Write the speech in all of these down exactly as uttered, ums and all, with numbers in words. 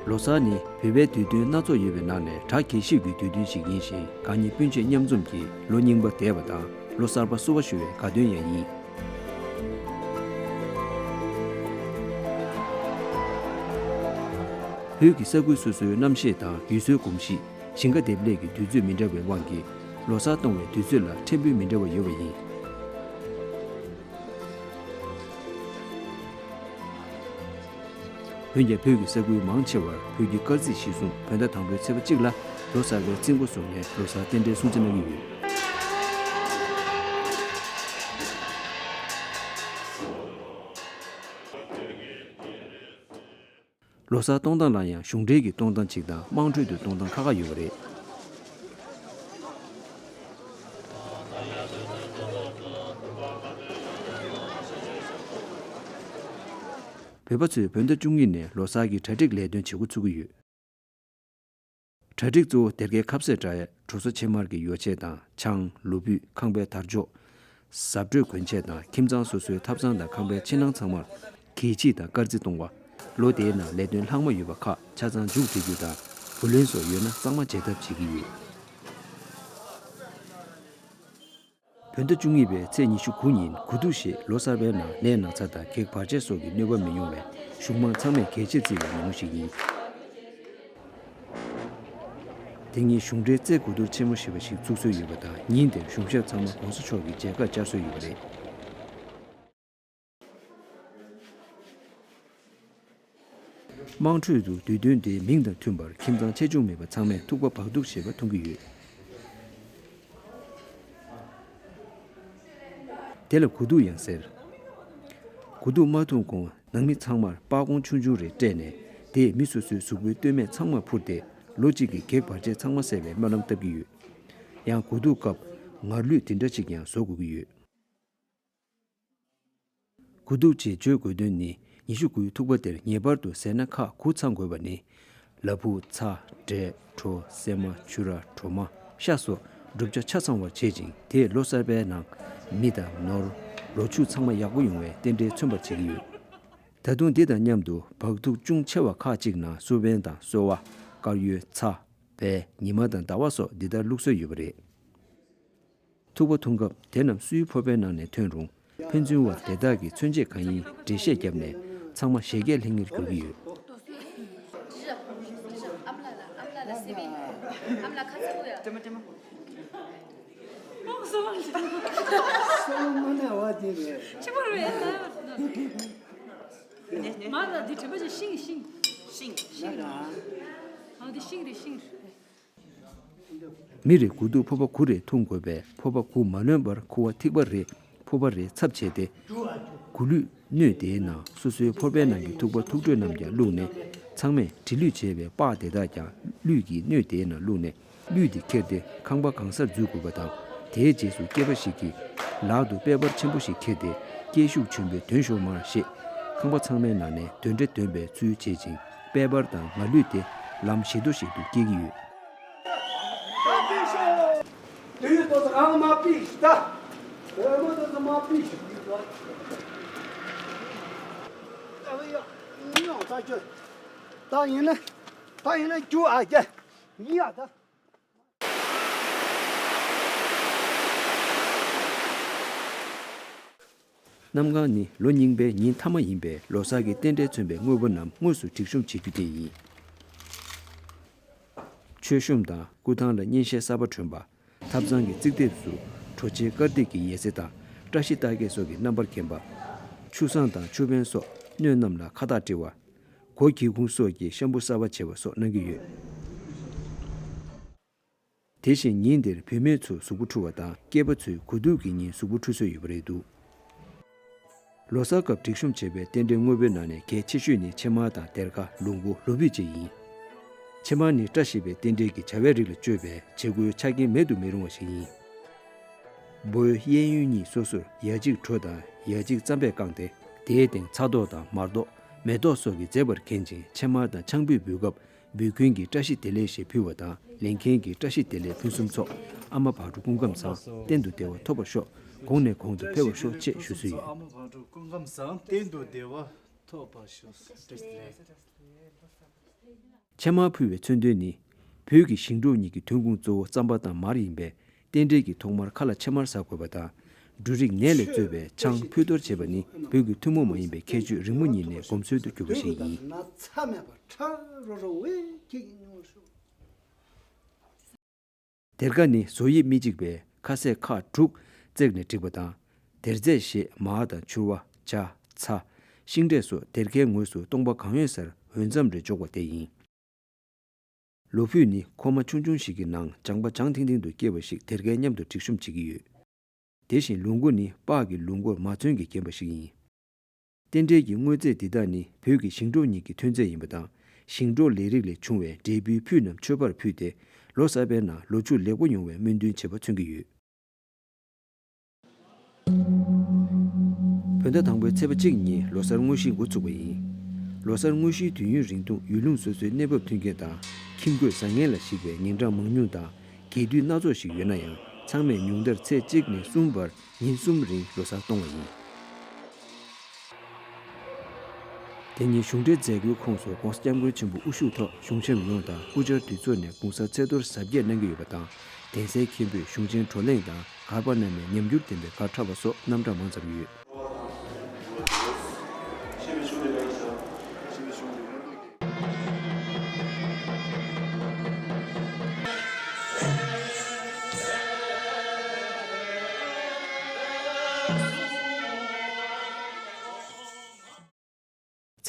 ལོ་གསར་ནི་བོད་པའི་དུས་སྟོན་སྣ་ཚོགས་ཡོད་པའི་ནང་ནས་གྲགས་དགྱེས་ཤོས་ཀྱི་དུས་སྟོན་ཞིག་ཡིན་ཞིང་། གང་ཉིད་སྤུན་མཆེད་མཉམ་འཛོམས་ཀྱིས་ལོ་རྙིང་པ་འདས་པ་དང་ལོ་གསར་པ་བསུ་བ་ཞུ་བའི་དགའ་སྟོན་ཡང་ཡིན། བོད་ཀྱི་ས་ཁུལ་སོ་སོའི་གནམ་གཤིས་དང་ཡུལ་སྲོལ་གོམས་གཤིས། ཞིང་ཁ་འདེབས་ལས་ཀྱི་དུས་ཚོད་མི་འདྲ་བའི་དབང་གིས་ལོ་གསར་གཏོང་བའི་དུས་ཚོད་ལ་ཕྲན་བུ་མི་འདྲ་བ་ཡོད་པ་ཡིན། འོན་ཀྱང་བོད་ཀྱི་ས་ཁུལ་མང་ཆེ་བར་བོད་ཀྱི་སྐར་རྩིས་གཞིར་བཟུང་བོད་ཟླ་དང་པོའི་ཚེས་པ་གཅིག་ལ་ལོ་གསར་པའི་རྩིས་འགོ་བཟུང་ནས་ལོ་གསར་རྟེན་འབྲེལ་སྲུང་བརྩི་གནང་གི་ཡོད། ལོ་གསར་གཏོང་སྟངས་ལ་ཡང་གཞུང་འབྲེལ་གྱི་གཏོང་སྟངས་གཅིག་དང་དམངས་ཁྲོད་དུ་གཏོང་སྟངས་ཁག་ཁག་ཡོད་པ་རེད། བོད་པ་ཚོས་བོད་ཟླ་བཅུ་གཉིས་ནས་ལོ་གསར་གྱི་གྲ་སྒྲིག་ལས་དོན་བྱེད་འགོ་ཚུགས་ཀྱི་ཡོད། གྲ་སྒྲིག་གཙོ་བོ་སྡེར་ཁའི་ཁ་ཟས་འདྲ་བའི་དྲོ་ས་ཕྱེ་མར་གྱི་ཡོ་བྱད་དང་ཆང་། ལོ་ཕུད། ཁང་པའི་དར་ལྕོག་གཟབ་སྤྲོས་གྱོན་ཆས་དང་། ཁྱིམ་ཚང་སོ་སོའི་ཐབ་ཚང་དང་ཁང་པའི་ཕྱི་ནང་ཚང་མར་གད་ཕྱིས་དང་དཀར་རྩི་གཏོང་བ། ལོ་དེའི་ནང་ལས་དོན་ལྷག་མ་ཡོད་པ་ཁག་ཆ་ཚང་མཇུག་སྒྲིལ་རྒྱུ་དང་། བུ་ལོན་སོགས་ཡོད་ན་གཙང་མ་བྱེད་ཐབས་བྱེད་ཀྱི་ཡོད། བོད་ཟླ་བཅུ་གཉིས་པའི་ཚེས་ཉི་ཤུ་དགུ་ཉིན་དགུ་ཐུག་ཞེས་ལོ་གསར་པའི་ནང་ནད་ན་ཚ་དང་གེགས་བར་ཆད་སོགས་ཀྱི་གནོད་པ་མི་ཡོང་བའི་གཞུང་མང་ཚང་མས་གལ་ཆེར་བརྩི་བའི་ཉིན་མོ་ཞིག་ཡིན། དེ་ཉིན་གཞུང་འབྲེལ་རྩེ་དགུ་ཐུག་ཆེན་མོ་ཞེས་པ་ཞིག་བཙུགས་སྲོལ་ཡོད་པ་དང་། ཉིན་དེར་གཞུང་ཞབས་ཚང་མ་གོང་ས་མཆོག་གི་མཇལ་ཁར་བཅར་སྲོལ་ཡོད་པ་རེད། དམངས་ཁྲོད་དུ་དུས་སྟོན་དེའི་མིང་དང་མཐུན་པར་ཁྱིམ་ཚང་ཆེ་ཆུང་མེད་པར་ཚང་མས་ཐུག་པ་བག་ཐུག་ཞེས་པ་འཐུང་གི་ཡོད། དེ་ལ་དགུ་ཐུག་ཡང་ཟེར། དགུ་ཐུག་མ་འཐུང་གོང་ནང་མི་ཚང་མར་པགས་ཀོང་ཆུང་ཆུང་རེ་སྤྲད་ནས། དེས་མི་སོ་སོའི་གཟུགས་པོའི་སྟོད་སྨད་ཚང་མར་འཕུར་ཏེ་ལོ་གཅིག་གི་གེགས་བར་ཆད་ཚང་མ་སེལ་བའི་སྨོན་ལམ་བཏབ་ཀྱི་ཡོད། ཡང་དགུ་ཐུག་སྐབས་ངར་གླུད་དེ་འདྲ་ཅིག་ཀྱང་བཟོ་དགོས་ཀྱི་ཡོད། དགུ་ཐུག་ཅེས་བརྗོད་དགོས་དོན་ནི། ཉི་ཤུ་དགུའི་ཐུག་པ་དེར་ངེས་པར་དུ་ཟས་སྣ་ཁག་དགུ་ཚང་དགོས་པ་ནི། ལ་ཕུག་ཚྭ། འབྲས། གྲོ། སྲན་མ། ཕྱུར་ར། གྲོ་མ། ཤ་སོགས་བསྒྲུབ་བྱ་ཆ་ཚང་བར་བྱེད་ཅིང་། དེས་ལོ་གསར་པའི་ནང་མི་དང་ནོར། ལོ་ཕྱུགས་ཚང་མ་ཡག་པོ་ཡོང་བའི་རྟེན་འབྲེལ་མཚོན་པར་བྱེད་ཀྱི་ཡོད། ད་དུང་འདི་དང་མཉམ་དུ་བག་ཐུག་ཅུང་ཆེ་བ་ཁག་ཅིག་ནང་སུར་པན་དང་སོལ་བ། དཀར་ཡོལ། ཚྭ། བལ། ཉི་མ་དང་ཟླ་བ་སོགས་འདི་ལྟར་བླུགས་སྲོལ་ཡོད་པ་རེད། ཐུག་པ་འཐུང་སྐབས་དེ་རྣམས་སུའི་ཕོར་པའི་ནང་ནས་ཐོན་རུང་། ཕན་ཚུན་བར་དེ་དག་གི་མཚོན་བྱེད་གང་ཡིན་འགྲེལ་བཤད་བརྒྱབ་ནས་ཚང་མ་བཞད་གད་ལྷང་ངེར་གྱུར་གྱི་ཡོད། མི་རེས་དགུ་ཐུག་ཕོར་པ་དགུ་རེ་འཐུང་དགོས་པས། ཕོར་པ་དགུ་མ་ལོན་པར་ཁུ་བ་ཐིགས་པ་རེ་ཕོར་པ་རེའི་ཚབ་བྱས་ཏེ། དགུ་གླུད་སྣོད་དེའི་ནང་སོ་སོའི་ཕོར་པའི་ནང་གི་ཐུག་པ་ཐུག་འཕྲོད་རྣམས་ཀྱང་བླུགས་ནས། ཚང་མས་གྲི་གླུད་བྱས་པའི་པགས་དེ་དག་ཀྱང་གླུད་ཀྱི་སྣོད་དེའི་ནང་བླུགས་ནས། གླུད་དེ་ཁྱེར་ཏེ་ཁང་པ་གང་སར་འཛུལ་དགོས་པ་དང་། དེའི་རྗེས་སུ་སྐྱེས་པ་ཞིག་གིས་ལག་ཏུ་པད་ཕར་ཆེན་པོ་ཞིག་ཁྱེར་ཏེ། སྐྱེས་ཤུགས་ཆེན་པོས་འདོན་ཤོག་མར་ཞེས། ཁང་པ་ཚང་མའི་ནང་ནས་གདོན་འདྲེ་འདོན་པའི་ཚུལ་བྱེད་ཅིང་། པད་ཕར་དང་མ་ལུས་དེ་ལམ་བཞི་མདོ་ཞིག་ཏུ་སྐྱེལ་གྱི་ཡོད། ད་ཡིན་ན་ད་ཡིན་ན་རྒྱུ་ཨ་རྒྱ་ཡིན་ཡ་ད། གནམ་གང་ནི་ལོ་རྙིང་པའི་ཉིན་མཐའ་མ་ཡིན་པས། ལོ་གསར་གྱི་རྟེན་འབྲེལ་མཚོན་པའི་དངོས་པོ་རྣམས་དངོས་སུ་སྒྲིག་གཤོམ་བྱེད་རྒྱུ་དེ་ཡིན། མཆོད་གཤོམ་དང་སྐུ་ཐང་ལ་སྙན་ཤལ་གསར་པ་བསྒྲོན་པ། ཐབ་ཚང་གི་རྩིག་ལྡེབས་སུ་གྲོ་ཆས་དཀར་ཐིག་གི་ཡས་ཚད་དང་བཀྲ་ཤིས་རྟགས་བརྒྱད་སོགས་ཀྱི་རྣམ་པར་བརྒྱན་པ། ཆུ་བཟང་དང་ཆུ་བན་སོགས་སྣོད་རྣམས་ལ་ཁ་བཏགས་དཀྲི་བ། སྒོ་སྒེའུ་ཁུང་སོགས་ཀྱི་ཤམ་བུ་གསར་པ་བྱེད་པ་སོགས་གནང་གི་ཡོད། དེ་བཞིན་ཉིན་དེར་བུད་མེད་ཚོས་གཟུགས་པོ་འཁྲུ་བ་དང་སྐྱེས་པ་ཚོས་དགུ་ཐུག་གི་ཉིན་གཟུགས་པོ་འཁྲུ་སྲོལ་ཡོད་པ་རེད་འདུག་ལོ་གསར་སྐབས་སྒྲིག་གཤོམ་བྱས་པའི་རྟེན་འབྲེལ་དངོས་པོའི་ནང་ནས་གལ་ཆེ་ཤོས་ནི་ཕྱེ་མར་དང་སྡེར་ཁ། ལུག་མགོ། ལོ་ཕུད་བཅས་ཡིན། ཕྱེ་མར་ནི་བཀྲ་ཤིས་པའི་རྟེན་འབྲེལ་གྱི་བྱ་བའི་རིགས་ལ་སྤྱོད་པའི་བྱེད་སྒོའི་ཆ་རྐྱེན་མེད་དུ་མི་རུང་བ་ཞིག་ཡིན། འབོལ་གཡས་གཡོན་གཉིས་སོ་སོར་ཡ་གཅིག་གྲོ་དང་ཡ་གཅིག་རྩམ་པས་བཀང་སྟེ། དེའི་སྟེང་ཚྭ་ཏོག་དང་མར་ཏོག་མེ་ཏོག་སོགས་ཀྱིས་མཛེས་པར་བརྒྱན་ཅིང་ཕྱེ་མར་དང་ཆང་ཕུད་འབུལ་སྐབས། འབུལ་མཁན་གྱིས་བཀྲ་ཤིས་བདེ་ལེགས་ཞེས་ཕུལ་བ་དང་ལེན་མཁན་གྱིས་བཀྲ་ཤིས་བདེ་ལེགས་ཕུན་སུམ་ཚོགས། ཨ་མ་བག་དྲོ་སྐུ་ཁམས་བཟང་། གཏན་དུ་བདེ་བ་ཐོབ་པར་ཤོག། གོང་ནས་གོང་དུ་འཕེལ་བར་ཤོག་ཅེས་ཞུ་སྲོལ་ཡོད། ཨ་མ་བག་དྲོ་སྐུ་ཁམས་བཟང་། གཏན་དུ་བདེ་བ་ཐོབ་པར་ཤོག། བཀྲ་ཤིས་བདེ་ལེགས། ཕྱེ་མར་ཕུལ་བའི་མཚོན་དོན་ནི། བོད་ཀྱི་ཞིང་འབྲོག་གཉིས་ཀྱི་ཐོན་ཁུངས་གཙོ་བོ་རྩམ་པ་དང་མར་ཡིན་པས། རྟེན་འབྲེལ་གྱི་ཐོག་མར་ཁ་ལ་ཕྱེ་མར་ཟ་དགོས་པ་དང་། འབྲུ་རིགས་ནས་ལས་གཙོས་པའི་ཆང་ཕུད་གཏོར་བྱེད་པ་ནི་བོད་ཀྱི་ཐུན་མོང་མ་ཡིན་པའི་ཁྱད་ཆོས་རིང་མོ་ཉིད་ནས་གོམས་སྲོལ་དུ་གྱུར་པ་ཞིག་ཡིན། སྡེར་ཁ་ནི་བཟོ་དབྱིབས་མི་གཅིག་པའི་ཁ་ཟས་ཁག་དྲུག་བརྩེགས་ནས་བསྒྲིགས་པ་དང་། སྡེར་རྫས་ཞེས་མར་དང་ཕྱུར་བ། ཇ། ཚྭ། ཤིང་འབྲས་སོགས་སྡེར་ཁའི་ངོས་སུ་སྟོང་པ་གང་ཡོད་སར་འོས་འཚམ་རེ་འཇོག་པ་དེ་ཡིན། ལོ་ཕུད་ནི་ཁོག་མ་ཆུང་ཆུང་ཞིག་གི་ནང་ལྗང་པ་ལྗང་ཐིང་ཐིང་དུ་སྐྱེས་པ་ཞིག་སྡེར་ཁའི་མཉམ་དུ་སྒྲིག་གཤོམ་བྱེད་ཀྱི་ཡོད། དེ་བཞིན་ལུག་མགོ་ནི་སྤགས་ཀྱི་ལུག་མགོར་མ་ཚོན་གྱིས་བརྒྱན་པ་ཞིག་ཡིན། རྟེན་འབྲེལ་གྱི་དངོས་རྫས་འདི་དག་ནི་བོད་ཀྱི་ཞིང་འབྲོག་གཉིས་ཀྱི་ཐོན་རྫས་ཡིན་པ་དང་། ཞིང་འབྲོག་ལས་རིགས་ལས་བྱུང་བའི་འབྲས་བུའི་ཕུད་རྣམས་མཆོད་པར་ཕུལ་ཏེ། ལོ་གསར་པའི་ནང་ལོ་ཕྱུགས་ལེགས་པོ་ཡོང་བའི་སྨོན་འདུན་བྱེད་པ་མཚོན་གྱི་ཡོད། བོད་ཟླ་དང་པོའི་ཚེས་པ་གཅིག་ཉིན་ལོ་གསར་དངོས་གཞི་འགོ་ཚུགས་པ་ཡིན། ལོ་གསར་དངོས་གཞིའི་དུས་ཡུན་རིང་ཐུང་ཡུལ་ལུང་སོ་སོའི་གནས་བབ་མཐུན་རྐྱེན་དང་། ཁྱིམ་བཀོད་བཟང་ངན་ལ་གཞིགས་པའི་ཉིན་གྲངས་མང་ཉུང་དང་། རྒྱས་བསྡུས་སྣ་ཚོགས་ཤིག་ཡོད་ན་ཡང་། ཚང་མས་ཉུང་མཐར་ཚེས་གཅིག་ནས་གསུམ་བར་ཉིན་གསུམ་རིང་ལོ་གསར་གཏོང་བ་ཡིན། དེ་ཉིན་གཞུང་འབྲེལ་མཛད་སྒོའི་ཁོངས་སུ་༸གོང་ས་༸སྐྱབས་མགོན་ཆེན་པོ་དབུ་བཞུགས་ཐོག་གཞུང་ཆེན་ཡོངས་དང་སྐུ་བཅར་འདུས་ཚོགས་ནས་གུང་གསེང་ཚེས་གཏོར་གཟབ་རྒྱས་གནང་གི་ཡོད་པ་དང་། གདན་སའི་མཁན་པོས་གཞུང་ཆེན་བགྲོ་གླེང་དང་། གར་པ་རྣམས་ནས་ཉམས་འགྱུར་ལྡན་པའི་གར་འཁྲབ་པ་སོགས་རྣམ་གྲངས་མང་ཙམ་ཡོད།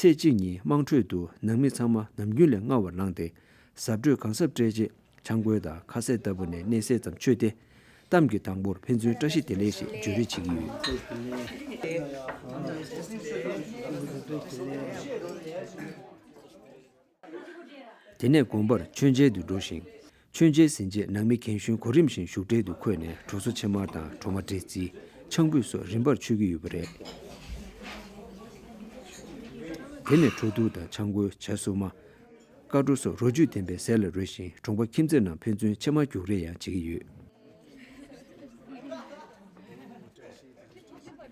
ཚེས་གཅིག་ཉིན་དམངས་ཁྲོད་དུ་ནང་མི་ཚང་མ་ནམ་རྒྱུན་ལས་སྔ་བར་ལངས་ཏེ། གཟབ་སྤྲོས་གང་གཟབ་སྤྲས་རྗེས་ཆང་བསྐོལ་དང་ཁ་ཟས་ལྟ་བུ་ནས་སྣེ་ཟས་ཙམ་མཆོད་དེ། གཏམ་གྱི་དང་པོར་ཕན་ཚུན་བཀྲ་ཤིས་བདེ་ལེགས་ཞེས་བརྗོད་རེས་བྱེད་ཀྱི་ཡོད། དེ་ནས་དགོན་པར་མཆོད་མཇལ་དུ་འགྲོ་ཞིང་། མཆོད་མཇལ་ཟིན་རྗེས་ནང་མི་རྒན་གཞོན་གོ་རིམ་བཞིན་བཞུགས་གྲལ་དུ་འཁོད་ནས་གྲོ་སོ་ཕྱེ་མར་དང་གྲོ་མ་འབྲས་རྩི། ཆང་ཕུད་སོགས་རིམ་པར་མཆོད་ཀྱི་ཡོད་པ་རེད། དེ་ནས་བྲོ་བརྡུང་དང་ཆང་བསྐོལ། ཇ་བསྲུབས་མ། ཀ་གྲོ་སོགས་རོ་བཅུད་ལྡན་པའི་ཟས་ལ་རོལ་ཞིང་གྲོང་པ་ཁྱིམ་མཚེས་རྣམས་ཕན་ཚུན་ཕྱེ་མར་རྒྱུག་རེས་ཡང་བྱེད་ཀྱི་ཡོད།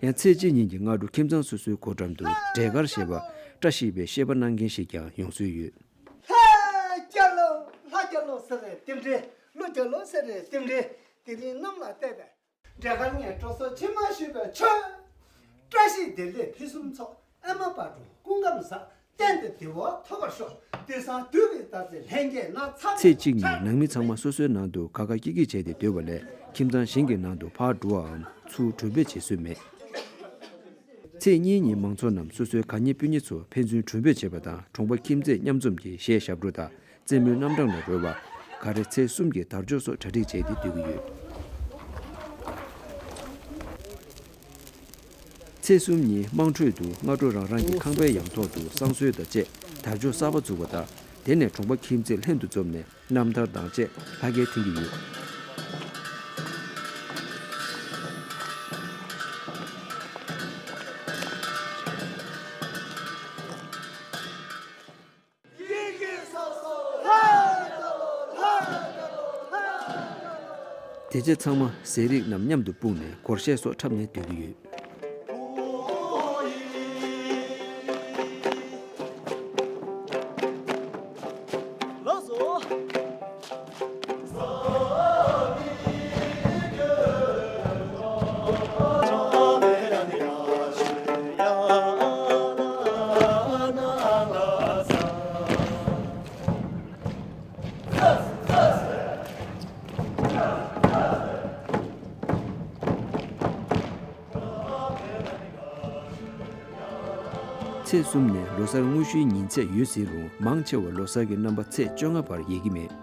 ཡང་ཚེས་གཅིག་ཉིན་གྱི་སྔ་དྲོ་ཁྱིམ་ཚང་སོ་སོའི་སྒོ་འགྲམ་དུ་འབྲས་དཀར་ཞེས་པ་བཀྲ་ཤིས་པའི་བཤད་པ་གནང་མཁན་ཞིག་ཀྱང་ཡོང་སྲོལ་ཡོད། ལྷ་རྒྱལ་ལོ། ལྷ་རྒྱལ་ལོ་ཟེར་རེ་རྟེན་འབྲེལ། ཀླུ་རྒྱལ་ལོ་ཟེར་རེ་རྟེན་འབྲེལ། དེ་རིང་གནམ་ལ་བལྟས་པས། འབྲས་དཀར་ངས་གྲོ་སོ་ཕྱེ་མར་ཞུས་པས་མཆོད། བཀྲ་ཤིས་བདེ་ལེགས་ཕུན་སུམ་ཚོགས། ཨ་མ་བག་དྲོ་སྐུ་ཁམས་བཟང་། གཏན་དུ་བདེ་བ་ཐོབ་པར་ཤོག། དུས་བཟང་དུས་ཀྱི་སྟག་རྩེ་ལྷན་རྒྱས་ན་ཚ། ཚེས་གཅིག་ཉིན་ནང་མི་ཚང་མ་སོ་སོའི་ནང་དུ་ཁ་ཁ་སྐྱིད་སྐྱིད་བྱས་ཏེ་སྡོད་པ་ལས་ཁྱིམ་ཚང་གཞན་གྱི་ནང་དུ་ཕར་འགྲོ་བའམ་ཚུར་མགྲོན་འབོད་བྱེད་སྲོལ་མེད། ཚེས་གཉིས་ཉིན་མང་ཚོགས་རྣམས་སོ་སོའི་གད་སྙིགས་སྤུས་ཉེ་ཚོ་ཕན་ཚུན་མགྲོན་འབོད་བྱེད་པ་དང་གྲོང་པ་ཁྱིམ་མཚེས་མཉམ་འཛོམས་ཀྱིས་གཞས་ཞབས་བྲོ་དང་རྩེད་མོའི་རྣམ་གྲངས་ལ་རོལ་བ། ག་རེ་ཚེས་གསུམ་གྱི་དར་ལྕོག་སོགས་གྲ་སྒྲིག་བྱས་ཏེ་སྡོད་ཀྱི་ཡོད། ཚེས་གསུམ་ཉིན་དམངས་ཁྲོད་དུ་སྔ་དྲོ་རང་རང་གི་ཁང་པའི་ཡང་ཐོག་ཏུ་བསང་གསོལ་དང་བཅས་དར་ལྕོག་གསར་པ་འཛུགས་པ་དང་། དེ་ནས་གྲོང་པ་ཁྱིམ་མཚེས་ལྷན་དུ་འཛོམས་ནས་རྣམ་ཐར་དང་བཅས་ལྷ་སྐལ་འཐེན་གྱི་ཡོད། དེ་རྗེས་ཚང་མ་ཟས་རིགས་རྣམས་མཉམ་དུ་སྤུངས་ནས་སྒོར་གཞས་སོགས་འཁྲབ་ནས་སྡོད་ཀྱི་ཡོད། ཚེས་གསུམ་ནས་ལོ་གསར་དངོས་གཞིའི་ཉིན་ཚད་ཡོད་ཟིན་རུང་མང་ཆེ་བ་ལོ་གསར་གྱི་རྣམ་པ་ཚེས་བཅོ་ལྔ་བར་ཡལ་གྱི་མེད།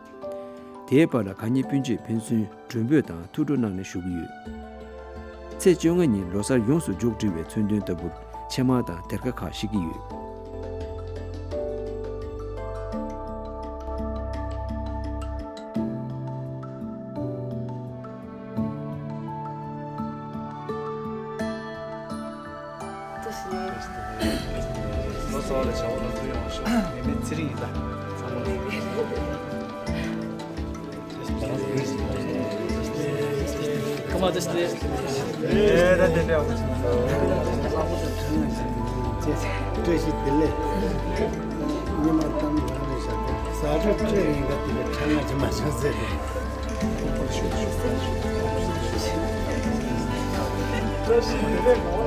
དེའི་བར་ལ་དགའ་ཉེ་སྤུན་མཆེད་ཕན་ཚུན་མགྲོན་འབོད་དང་ཐུགས་སྤྲོ་གནང་ནས་བཞུགས་ཀྱི་ཡོད། ཚེས་བཅོ་ལྔ་ཉིན་ལོ་གསར་ཡོངས་སུ་མཇུག་སྒྲིལ་བའི་མཚོན་དོན་ལྟ་བུར་ཕྱེ་མར་དང་སྡེར་ཁ་ཁག་བཞེས་ཀྱི་ཡོད། ལོ་གསར་ལ་བྱ་བ་ལ་ཐུགས་ཡོང་བ་ཤོག་མེ་མེ་ཚེ་རིང་ཡིན་ད། ཚང་མ་ལ། Come on, just this. བཀྲ་ཤིས་བདེ་ལེགས། ཉི་མ་གཏམ་རང་རེད་ཤག་ཟ་ཁྲ་ཁྲ་ཡིན་ག་དེ་ག་ཁྲ་ང་ཅི་མ་བྱུང་ཟེར་ཏེ། བཀྲ་ཤིས་བདེ་ལེགས།